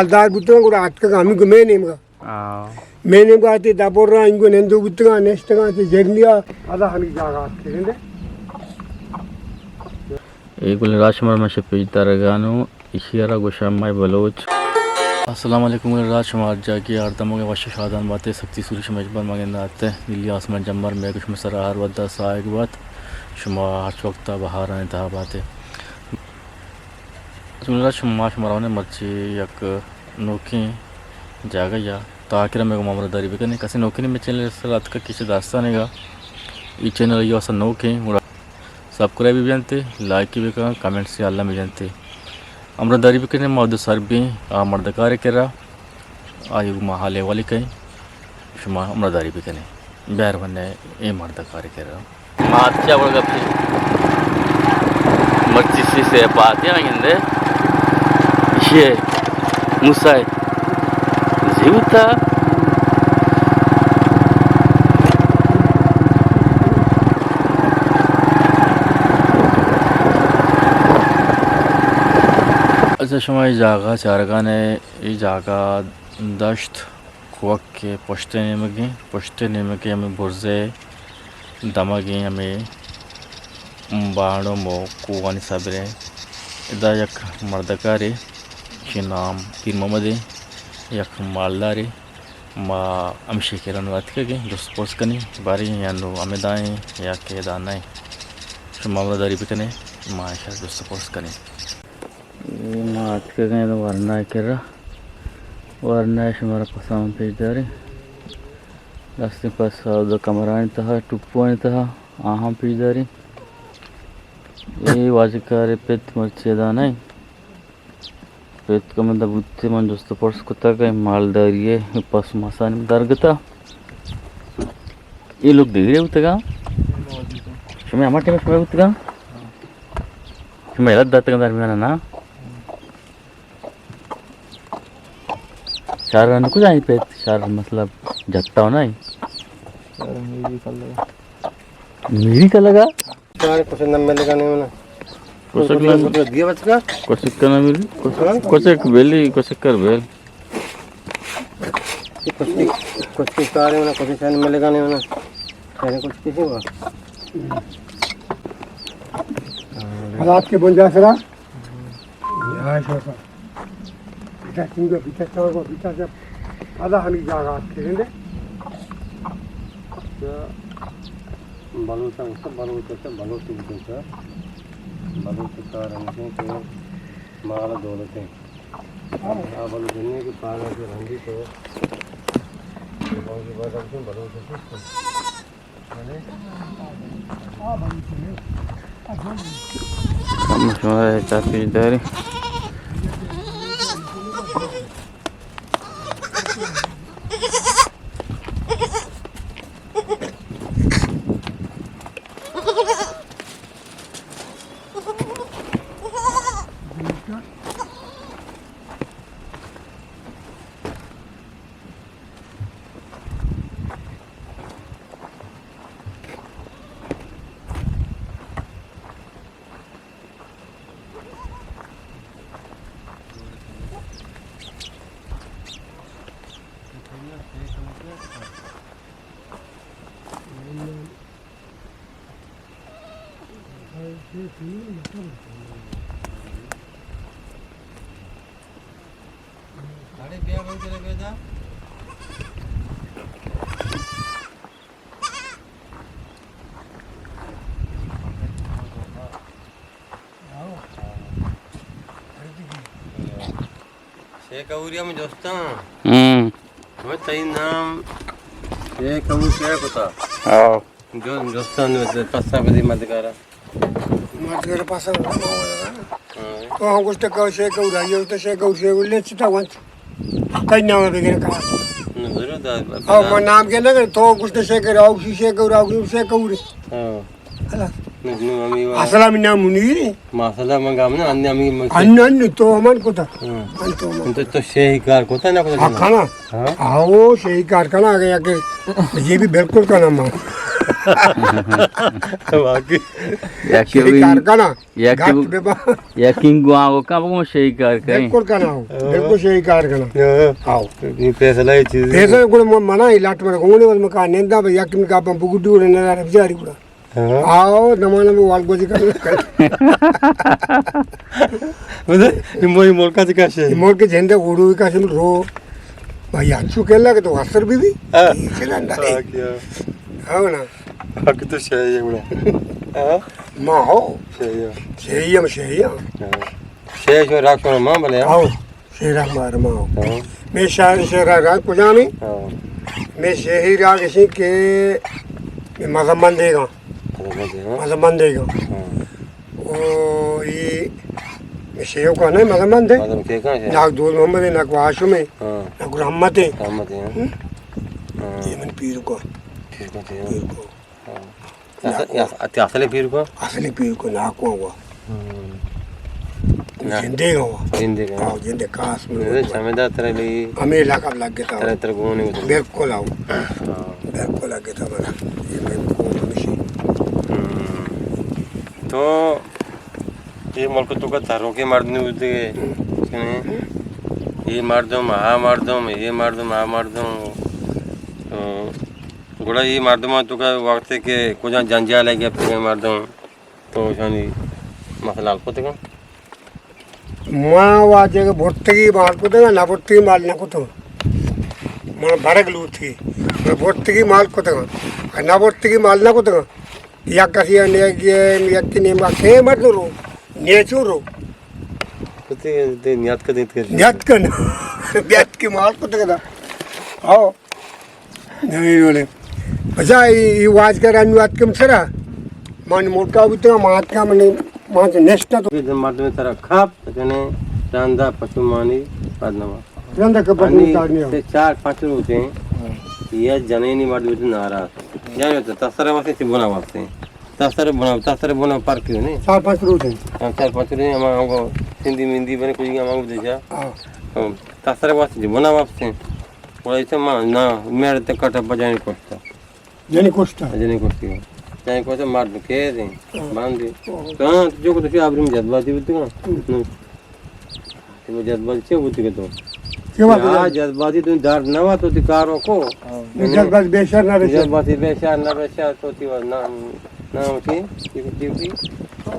مالدار بوتگاں، گڑا اتکگاں ہمے گوں مئے نیمگا۔ آ۔ مئے نیمگا تے دبر را انگو نندو بوتگاں، نشتگاں تے جرنیا۔ پدا ہمے جاگہ اتکگاں دے۔ اے گل راج شمار من شہ پیش دارگانو، ایشی را گوشاں مئے بلوچ۔ السلام علیکم گل راج، شما ہر جاگہ ہر دموگے وش و شادان باتے، سختی سوری شما اچ بر مگند آتے، نیلی آسمان جمبر مئے گوش میں سر ہر ودا ساہگ بات، شما ہر وقتا بہارانی تہا باتے۔ بسم اللہ، شما، شما رونے مرچی یک نوکیں جاگہ یا تاکہ مئے گوما ہمراہداری بکنے۔ کسے نوکیں مئے چینل سر اتکا کسے داستانے گا، ای چینل یو اسا نوکیں، گڑا سبسکرائب بھی بجنتے، لائک بھی بکن، کمنٹ سے اللہ بجنتے۔ ہمراہداری بکنے، ما دو سر بیں، آ مردکارے کرا، آئی گوما حال احوال کہیں۔ شما ہمراہداری بکنے۔ بہر ونے اے مردکارے کرا۔ مارچا بڑا گپی۔ مرچی سی سے بات یا گندے۔ یہ موسیٰ زیوتا۔ اچھا، شما اے جاگہ چارگانے، اے جاگہ دشت کوک ءِ پشت ءِ نیمگیں، پشت ءِ نیمگیں ہمے برز ءِ دمگیں ہمے بانڑ ءُ مو کوہانی سبریں۔ ادا یک مردکارے، چی نام پیر محمد ءِ، یک مالدارے۔ ما ہمشی کرا نوں اتکگیں، جست پرس کنیں، باریں یا نوں ہمدا ایں یا کہ ادا نہ ایں۔ شما ہمراہداری بکنے، ما ایشرا جست پرس کنیں۔ اے ما اتکگیں ورنا ءِ کرا۔ ورنا ءَ شمارا پسا من پیش داریں۔ دستیں پسا دو کمرانی تہا، ٹپوانی تہا، آہاں پیش داریں۔ اے واجکارے پت مرچی ادا نہ ایں۔ پت کمندا بوتے، من جست پرس کتگ، اے مالداری ءِ پس مسانی درگتا۔ اے لوگ دگرے بوتگاں؟ شمئے ہما ٹائم شمئے بوتگاں؟ شمئے یلہ داتگاں درمیان ءَ نا؟ شر ءَ نہ کجا ایں پت؟ شر مطلب جتا نہ ایں؟ شر میری کلگا۔ میری کلگا؟ کار کچھ نہ ملے گا نہیں ہونا۔ کچھ نہ، کچھ دیا بچ کا؟ کچھ کرنا میری؟ کچھ، ہاں؟ کچھ ایک بیلی، کچھ ایک کر بیل۔ کچھ کی، کچھ کی کار ہے نا، کچھ شان ملے گا نہیں ہونا۔ کچھ کسی ہوا۔ حالات کے بن جا سرا۔ ہاں، شوکا۔ بیٹا چنگا، بیٹا چاگا، بیٹا جب پدا ہمیں جاگا آتے ہیں دے۔ بلوچ، بلوچ، بلوچ، بلوچ کار ہمیش ایں کہ مال دولت ایں۔ آ بلوچ ایں کہ پاگل سے رنگی تو بلوچ ایں۔ ہم شمارا چاپی داری۔ شیخ اوری ہم جستاں۔ ہم۔ ہمیں تئی نام شیخ اوری کیا کتا؟ آؤ۔ جو، جستاں پسا بدی مدگارا۔ مدگارا پسا بدی۔ ہاں۔ تو ہم گوشت کہ شیخ اوری، یہ تو شیخ اوری، شیخ اوری لے چتا وانت۔ کئی نام بگر کار۔ نہ، ضرور دا، او، دا۔ من نام کے نہ کر، تو گوشت شیخ اوری، شیخ اوری، شیخ اوری۔ ہاں۔ خلاص۔ نہ، نہ، ہمیں وا-، اصل ہمیں نام منیر ہے۔ مسئلہ من گام نہ، ان ہمیں من ان، ان تو ہمان کو تھا۔ ہاں۔ ان تو ہمان تو، تو شیخ کار کو تھا نہ کو تھا؟ ہاں، کھانا۔ ہاں۔ آؤ، شیخ کار کھانا آ گیا کہ یہ بھی بالکل کا نام ہے۔ واقعی۔ یکی شہی کار کنا۔ یکی گٹ بہ با۔ یکی گواں کو کم کو شہی کار کریں۔ بالکل کنا ہو۔ بالکل شہی کار کنا۔ ہاں۔ آؤ۔ یہ فیصلہ یہ چیز۔ فیصلہ گڑا من، منا یہ لٹ من گونے ول مکا نندا بہ یکی من کا بگڈو نہ بچاری گڑا۔ ہاں۔ آؤ، زمانہ میں وال گوجی کر۔ مطلب، یہ موئی ملکا چی کاشے؟ یہ ملک جھنڈے اوڑو بھی کاشے رو۔ بھائی، اچھو کہلا کہ تو اثر بھی بھی۔ ہاں۔ یہ چلا نہیں۔ ہاں، کیا؟ ہاں نا۔ باقی تو شے یہ بڑا۔ ہاں۔ ما ہو۔ شے یہ۔ شے یہ، شے یہ۔ ہاں۔ شے جو راک سونا ماں بلے۔ آؤ۔ شیرا مار ما۔ ہاں۔ میں شاعر شیرا راگ کجامی؟ ہاں۔ میں شہی راگ اسی کہ مزمن دے گا۔ مزمن دے گا۔ مزمن دے گا۔ ہاں۔ او یہ میں شیو کا نہیں مزمن دے۔ مزمن کے کہاں ہے؟ ناک دوست محمد ہے، ناک ہاشم ہے، ہاں۔ ناک رحمت ہے۔ رحمت ہے، ہاں۔ ہم؟ ہاں۔ یہ من پیر کو۔ پیر کو تھے، ہاں۔ پیر کو۔ ہاں۔ اصل، اصل، اصل پیر کو؟ اصل پیر کو ناکو ہوا۔ ہم۔ تو نہ۔ زندے گا ہوا۔ زندے گا۔ ہاں، زندے کاس میں۔ زندے ہوا۔ سمجھدار ترے لئی۔ ہمیں لقب لگ گیا تھا۔ ترے، ترے گونے ہوتے۔ بالکل آؤ۔ ہاں۔ بالکل لگ گیا تھا بنا۔ یہ میں کو ہمیشہ۔ ہم۔ تو یہ ملک تو کا تھرو کے مردم ہوتے ہیں۔ یہ مردم، آ مردم، یہ مردم، آ مردم۔ تو گڑا اے مردماں تو کہ وقتے کہ کجا جنجال ء گپتگیں مردم تو اشانی مسئلہ حل کتگاں؟ ما واجہ کہ برتگی مال کتگاں، نہ برتگی مال نہ کتگاں۔ من برگ لوٹی، من برتگی مال کتگاں، نہ برتگی مال نہ کتگاں۔ یک کسی ء نیگی ء، یک نیمگا کئے مردم رو، نیچو رو۔ کتے دے نیاتک دیت کر۔ نیاتک نا۔ نیاتک مال کتگ دا۔ آؤ۔ نوی روڑے۔ بچا، ای، ای واج کر انو آتکم سرا۔ من موٹا بوتگا، ما آتکا من، ما تو نشتا تو۔ مردم سرا کھاپ، کنے راندا پشو مانی پد نما۔ رندا کہ پشو انی تاڑنی ہو۔ سے چار پانچ روچ ہیں۔ ہاں۔ یہ جنینی مرد بیٹے ناراض۔ جانے تو تسر واسطے چی بنا واسطے۔ تسر بنا، تسر بنا پر کیوں نہیں؟ چار پانچ روچ ہیں۔ ہاں، چار پانچ روچ ہیں، ہم، ہم کو سندھی مندھی بنے کچھ ہم کو دیجا۔ ہاں۔ ہم، تسر واسطے چی بنا واسطے۔ وہ ایسے ماں، نہ، میرے تے کٹا بجانے کوشتا۔ جنی کوشتا؟ جنی کوشتی۔ جنی کوشتا مرد کے دیں، ہاں۔ باندھی۔ ہاں۔ تو ہاں، جو کو تو آبری میں جذباتی بوتگا۔ ہم۔ ہم۔ تو جذباتی چے بوتگے تو؟ چے بات ہے؟ جذباتی تو درد نہ ہوا تو تی کارو کو۔ ہاں۔ جذباتی بے شر نہ بے شر۔ جذباتی بے شر نہ بے شر تو تی نام، نام کی؟ تی، تی، تی۔ ہاں۔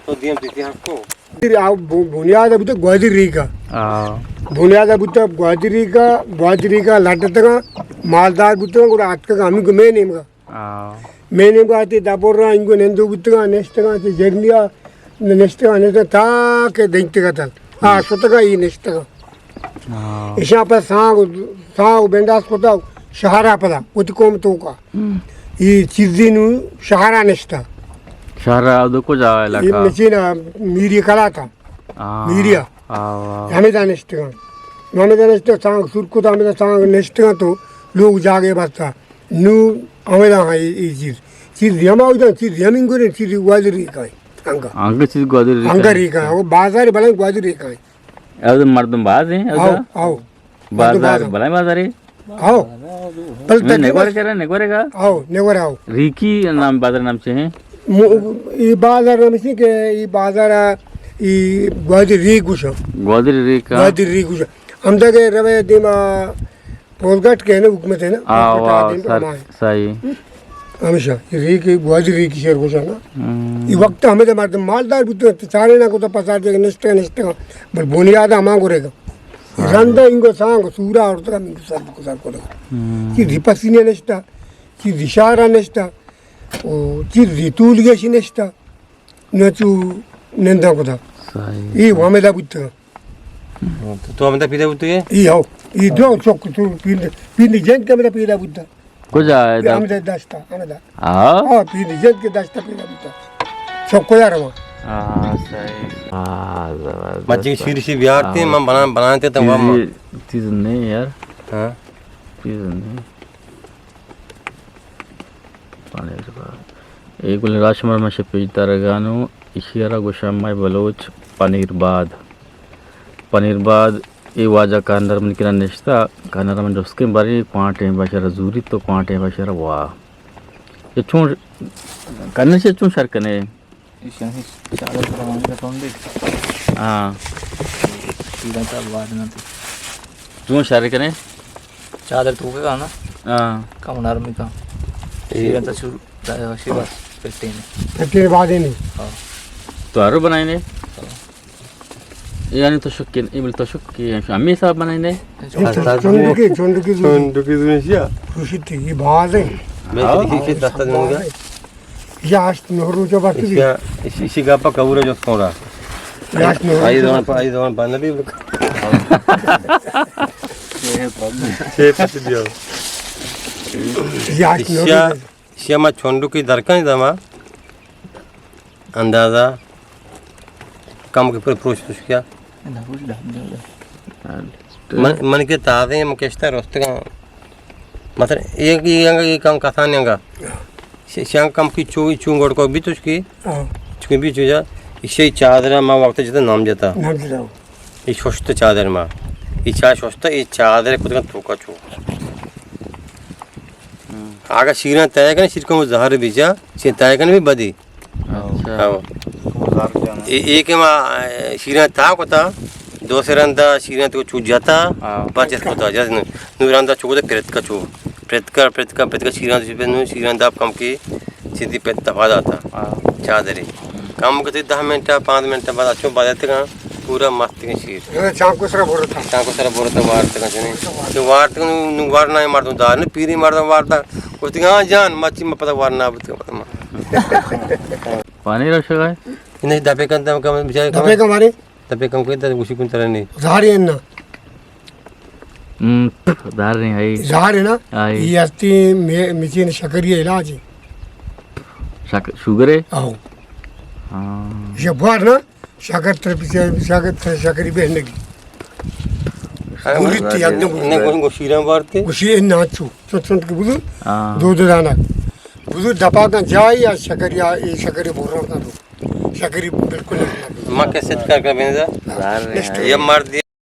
تو دیم تی، تی حق کو۔ آ بو-، بنیاد بوتگ گوادر ریگا۔ آ۔ بنیاد بوتگ گوادر ریگا، گوادر ریگا لڈتگا، مالدار بوتگا، گڑا اتکگا ہمیں گمے نیمگا۔ آ۔ مئے نیمگا تی دبر را انگو نندو بوتگا، نشتگا تی جرنیا، نشتگا، نشتگا تا کہ دینتگا تل۔ آ، شتگا ای نشتگا۔ آ۔ ایشاں پہ سانگ، سانگ بنداز کتا شہرا پدا، وتی قوم توکا۔ ہم۔ ای چیزی نو شہرا نشتا۔ شہرا دو کجا علاقہ؟ ای مچینا میری کلاتا۔ آ۔ میریا۔ آ، آ۔ ہمیں دا نشتگا۔ ہمیں دا نشتگا سانگ سر کتا، ہمیں دا سانگ نشتگا تو لوگ جاگے بستا۔ نو ہمیں دا ہاں ای، ای چیز۔ چیز ہم آؤ دا، چیز ہم انگو رہے، چیز گوادر ریکا ہے۔ انگا۔ انگا چیز گوادر ریکا ہے۔ انگا ریکا ہے۔ وہ بازار بلائیں گوادر ریکا ہے۔ او مردم باز ہیں، او آؤ، دا؟ آؤ۔ بازار، بلائیں بازار ہے؟ آؤ۔ بل میں تک نگور کرا، نگور گا؟ آؤ، نگور آؤ۔ ریکی نام بازار نام چے ہیں؟ مو-، یہ بازار نام چے کہ یہ بازار آ، یہ گوادر ریک گوشا۔ گوادر ریک، ہاں۔ گوادر ریک گوشا۔ ہم دا کہ روے دیما پولگٹ کہ ہے نا، حکومت ہے نا، آ، حکومت آ واہ، دیم سر، ہمارے۔ صحیح۔ ہمیشہ، یہ ریک، گوادر ریک شہر گوشا نا۔ ہم۔ یہ وقت ہمیں تو مردم مالدار بوتگا، تو چارے نا کو تو پسار دے نشتگا، نشتگا۔ بل بنیاد ہما گرے گا۔ ہاں۔ رندا انگو سانگ سورا اور ترا من سر کو سر کو۔ ہم۔ چی دی پسینے نشتا، چی دی شارا نشتا، او چی دی طول گیش نشتا۔ نہ چو نندا کتا۔ صحیح۔ ای ہمدا بوتگا۔ تو ہمدا پیدا بوتگے؟ ای ہو۔ ای دو چوک تو پینڈ، پینڈ جنگ کے ہمدا پیدا بوتا۔ کجا ہے؟ ہمدا دشتا، ہمدا۔ ہاں؟ ہاں، پینڈ جنگ کے دشتا پیدا بوتا۔ چوک کجا روا؟ ہاں، صحیح۔ ہاں، زبردست۔ مجھے شیر شی بیارتے، ہاں۔ من بنا، بناتے تو چیز وہاں۔ یہ چیز نہیں یار۔ ہاں؟ چیز نہیں۔ پنیر باد۔ اے گل راج شمارا من شہ پیش دارگانوں، ایشی ءَ را گوشاں مئے بلوچ پنیر باد۔ پنیر باد، اے واجہ کاندر منی کرا نشتہ، کاندر من جست کن باریں کوانٹیں بشر زوری تو کوانٹیں بشر وا۔ چون کرنے سے چون شر کنے؟ ایشاں چادر پر روان کا تونڈے۔ ہاں۔ سیدھا تا بعد نہ تے۔ چون شر کنے؟ چادر تو کے کنا؟ ہاں۔ کم نرمی کا۔ اے۔ سیدھا تا شروع، تا شی بس، پٹے نے۔ پٹے بعد نے۔ ہاں۔ تو ہرو بنائے نے؟ ہاں۔ یعنی تو شکین، ای بل تو شکی، ہمیں حساب بنائے نے؟ چونڈکی، چونڈکی، چونڈکی زمین شیا۔ خوشی تھی، یہ باز ہے۔ میں ہاں۔ دیکھی کہ دست دوں گا۔ یا ہشت نو روچ بس بھی۔ ایشی، ایشی گپا کبورا جو سوڑا۔ یا ہشت نو روچ۔ آئی زمان پا، آئی زمان پا نبی۔ چھ پت دیا۔ یا ہشت نو روچ۔ ایشی ما چونڈکی درکن دما۔ اندازہ کم کے پر پروش تو کیا؟ من، من کے تازے ہم کشتا رستگاں۔ مثلا، ایک، ایک، ایک کم کسان انگا۔ ش-، شان کم کی چو، چون گڑ کو بھی تشکی۔ ہاں۔ چون بھی چو جا، اسی چادر ما وقت جتا نام جتا۔ نام جتا۔ یہ ششت چادر ما۔ یہ چا ششت، یہ چادر کتگن تو کا چو۔ آگا شیران تیگن، شیر کو زہر بیجا، شیر تیگن بھی بدی۔ اچھا۔ ہاں۔ اے، اے کہ ما، اے، شیران تا کتا، دو سے رندا شیران تو چو جتا، ہاں۔ پچ اس کتا، جس نو، نو رندا چو کتا پرتکا چو۔ پرتکا، پرتکا، پرتکا شیران تو چو نو، شیران داب کم کی، سیدھی پت تپا داتا۔ ہاں۔ چادری۔ کم کتی دہ منٹ، پانچ منٹ بعد اچو بعد اتگا، پورا مست۔ تگیں شیر۔ اے چانکو سرا برتا۔ چانکو سرا برتا وارتگا چنے۔ تو وارتگا نو، نو وارنا مردم دار، نو پیری مردم وارتا۔ گوشتگا، ہاں جان، مچی ما پتا وارنا بوتگا پتا ما۔ پانی رشگا ہے؟ نہیں، دپے کن دم کم، بچارے کم۔ دپے کن مارے؟ دپے کم کوئی در گوشی کن ترا نہیں۔ زہر ہے نا؟ ہم، زہر نہیں ہے۔ زہر ہے نا؟ ہاں۔ یہ ہستی میں، مچین شکری علاج ہے۔ شک-، شوگر ہے؟ آؤ۔ ہاں۔ یہ بوار نا؟ شکر تر پیچھے، شکر تر شکری بہن لگی۔ ہاں، گولی تی ادن گولی۔ نہ، گوشی گوشیران بارت کے؟ گوشی ان نہ چو، چون چون کے بزو، ہاں۔ دو دو دانا۔ بزو دپا کا جائی یا شکر یا، اے شکری بورا کا دو۔ شکری بالکل نہ۔ ما کیسے کر کر بیندا؟ ہاں۔ یہ مرد